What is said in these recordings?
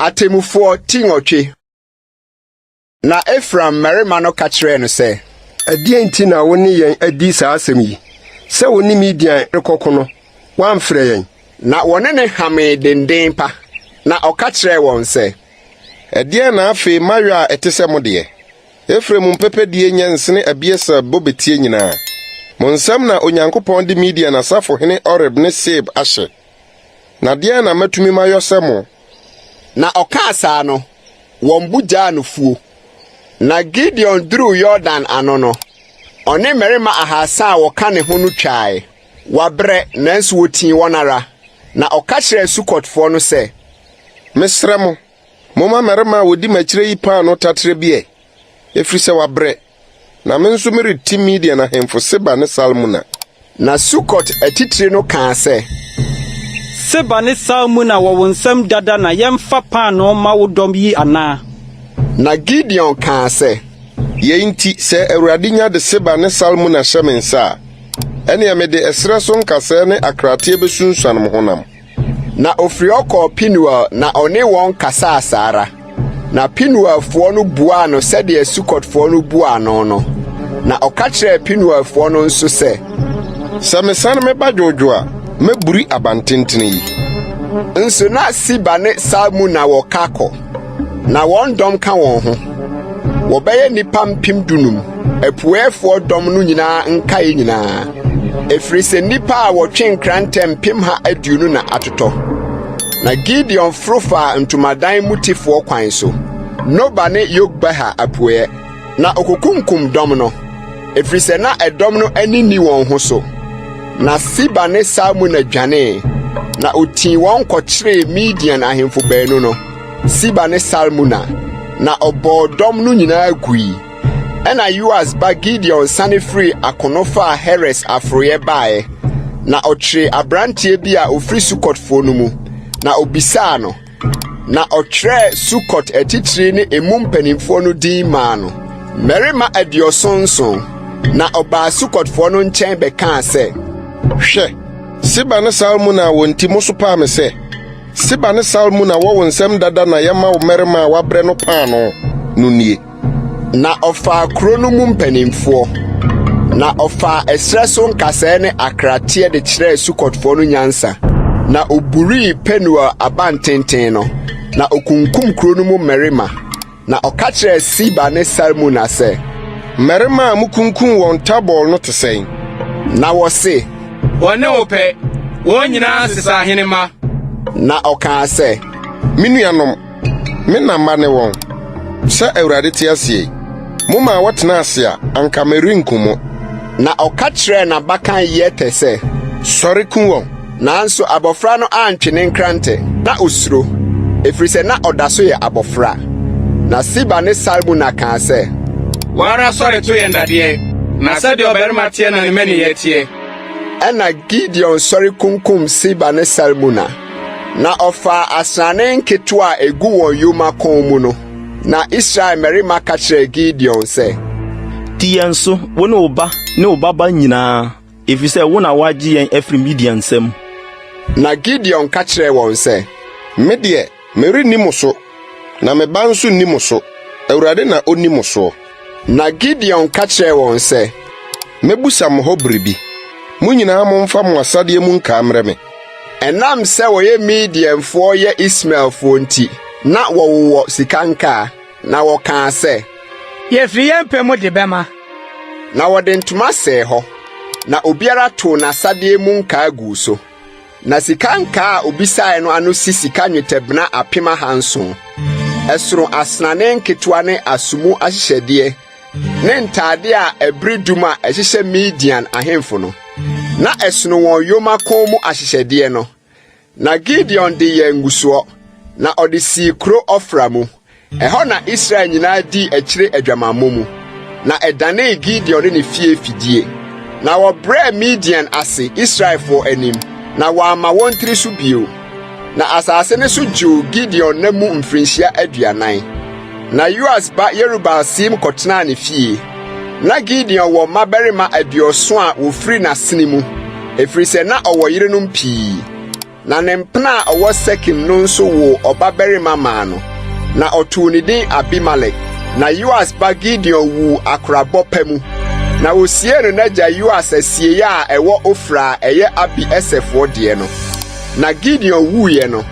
Atemmufoɔ ti nwɔtwe. Na Efraim mmarima no ka kyerɛɛ no sɛ. Ɛdeɛn nti na wo ne yɛn adi saa asɛm yi, sɛ wo ne Midian rekɔko no, woamfrɛ yɛn? Na wɔne no hamee denden pa. Na ɔka kyerɛɛ wɔn sɛ. Ɛdeɛn na afei mayɔ a ɛte sɛ mo deɛ? Efraim mpɛpɛdie nyɛ nsene Abieser bobetie nyinaa? Mo nsam na Onyankopɔn de Midian asafohene Oreb ne Seeb ahyɛ. Na deɛn na matumi mayɔ sɛ mo? Na ɔkaa saa no, wɔn bo gyaa no fuo. Na Gideon duruu Yordan ano no, ɔne mmarima ahasa a wɔka ne ho no twae. Wɔabrɛ, nanso wɔtii wɔn ara. Na ɔka kyerɛɛ Sukotfoɔ no sɛ. Mesrɛ mo, momma mmarima a wɔdi m'akyire yi paanoo taterɛ bi ɛ, ɛfiri sɛ wɔabrɛ, na me nso mereti Midian ahemfo Seba ne Salmuna. Na Sukot atitire no kaa sɛ. Seba ne Salmuna wɔ wo nsam dada na yɛmfa paanoo mma wo dɔm yi anaa? Na Gideon kaa sɛ. Yei nti, sɛ Awurade nya de Seba ne Salmuna hyɛ me nsa a, ɛnneɛ mede ɛserɛ so nkasɛɛ ne akrateɛ bɛsunsuane mo honam. Na ɔfiri hɔ kɔɔ Penuel na ɔne wɔn kasaa saa ara. Na Penuelfoɔ no buaa no sɛdeɛ Sukotfoɔ no buaa no no. Na ɔka kyerɛɛ Penuelfoɔ no nso sɛ. Sɛ mesane meba dwoodwoo a, mɛburi abantentene yi. Nso na Seba ne Salmuna wɔ Karkor, na wɔn dɔm ka wɔn ho. Wɔbɛyɛ nnipa 15,000, apueeɛfoɔ dɔm no nyinaa nkaeɛ nyinaa, ɛfiri sɛ nnipa a wɔtwe nkrantɛ 120,000 na atotɔ. Na Gideon foro faa ntomadan mutefoɔ kwan so, Noba ne Yogbeha apueeɛ, na okokunkum dɔm no, ɛfiri sɛ na ɛdɔm no ani nni wɔn ho so. Na Seba ne Salmuna dwanee, na otii wɔn kɔkyeree Midian ahemfo baanu no, Seba ne Salmuna, na ɔbɔɔ dɔm no nyinaa gui. Ɛnna Yoas ba Gideon sane firii akono faa Heres aforoeɛ baeɛ, na ɔkyeree aberanteɛ bi a ɔfiri Sukotfoɔ no mu, na ɔbisaa no. Na ɔtwerɛɛ Sukot atitire ne emu mpanimfoɔ no din maa no, mmarima 77. Na ɔbaa Sukotfoɔ no nkyɛn bɛkaa sɛ, Hwɛ, Seba ne Salmuna a wɔn nti mosopaa me sɛ, 'Seba ne Salmuna wɔ wo nsam dada na yɛma wo mmarima a wɔabrɛ no paanoo' no nie. Na ɔfaa kuro no mu mpanimfoɔ, na ɔfaa ɛserɛ so nkasɛɛ ne akrateɛ de kyerɛɛ Sukotfoɔ no nyansa. Na oburii Penuel abantenten no, na okunkum kuro no mu mmarima. Na ɔka kyerɛɛ Seba ne Salmuna sɛ, Mmarima a mukunkum wɔn Tabor no te sɛn? Na wɔse, Wɔne wo pɛ, wɔn nyinaa sesa ahenemma. Na ɔkaa sɛ, Me nuanom, Me na mma ne wɔn. Sɛ Awurade te ase yi, momaa wɔtenaa ase a, anka merenku mo. Na ɔka kyerɛɛ n'abakan Yeter sɛ. Sɔre ku wɔn! Nanso abɔfra no antwe ne nkrantɛ, na osuro, ɛfiri sɛ na ɔda so yɛ abɔfra. Na Seba ne Salmuna kaa sɛ. Wo ara sɔre to yɛn dadeɛ, na sɛdeɛ ɔbarima teɛ na ne mmaninyɛ teɛ. Ɛnna Gideon sɔre kunkum Seba ne Salmuna. Na ɔfaa asrane nketewa a egu wɔn yoma kɔn mu no. Na Israel mmarima ka kyerɛɛ Gideon sɛ. Di yɛn so, wo ne wo ba ne wo ba ba nyinaa, efisɛ wo na woagye yɛn afiri Midian nsam. Na Gideon ka kyerɛɛ wɔn sɛ. Me deɛ, merenni mo so, na me ba nso renni mo so, Awurade na onni mo soɔ. Na Gideon ka kyerɛɛ wɔn sɛ. Mɛbisa mo hɔ biribi. Mo nyinaa momfa mo asadeɛ mu nkaa mmrɛ me. Ɛnam sɛ wɔyɛ Midianfoɔ yɛ Ismaelfoɔ nti, na wɔwowɔ sika nkaa, na wɔkaa sɛ. Yɛfiri yɛn pɛ mu de bɛma. Na wɔde ntoma sɛɛ hɔ, na obiara too n'asadeɛ mu nkaa guu so. Na sika nkaa a obisae no ano si sika nnwetɛbena 7,000. Ɛsono asrane nketewa ne asomu ahyehyɛdeɛ ne ntade a ɛbere dum a ɛhyehyɛ Midian ahemfo no. Na ɛsono wɔn yoma kɔn mu ahyehyɛdeɛ no. Na Gideon de yɛɛ ngusoɔ, na ɔde sii kuro Ofra mu. Ɛhɔ na Israel nyinaa dii akyire adwamammɔ mu, na ɛdanee Gideon ne ne fie fidie. Na wɔbrɛɛ Midian ase Israelfoɔ anim, na wɔamma wɔn tiri so bio. Na asase no so gyoo Gideon nna mu mfirinhyia 40. Na Yoas ba Yerubaal siim kɔtenaa ne fie. Na Gideon wɔ mmabarima 70 a wɔfiri n'asene mu, ɛfiri sɛ na ɔwɔ yerenom pii. Na ne mpena a ɔwɔ Sekem no nso woo ɔbabarima maa no, na ɔtoo ne din Abimelek. Na Yoas ba Gideon wuu akorabɔ pa mu, na wosiee no n'agya Yoas asieeɛ a ɛwɔ Ofra a ɛyɛ Abi-Eserfoɔ deɛ no. Na Gideon wuiɛ no,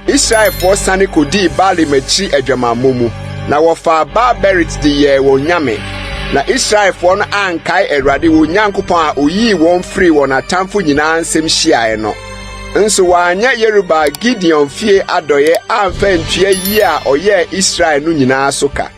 Israelfoɔ sane kɔdii Baalim akyiri adwamammɔ mu, na wɔfaa Baal-Berit de yɛɛ wɔn nyame. Na Israelfoɔ no ankae Awurade wɔn Nyankopɔn a ɔyii wɔn firii wɔn atamfo nyinaa nsam hyiaeɛ no. Nso wɔanyɛ Yerubaal Gideon fie adɔeɛ amfa antua yie a ɔyɛɛ Israel no nyinaa so ka.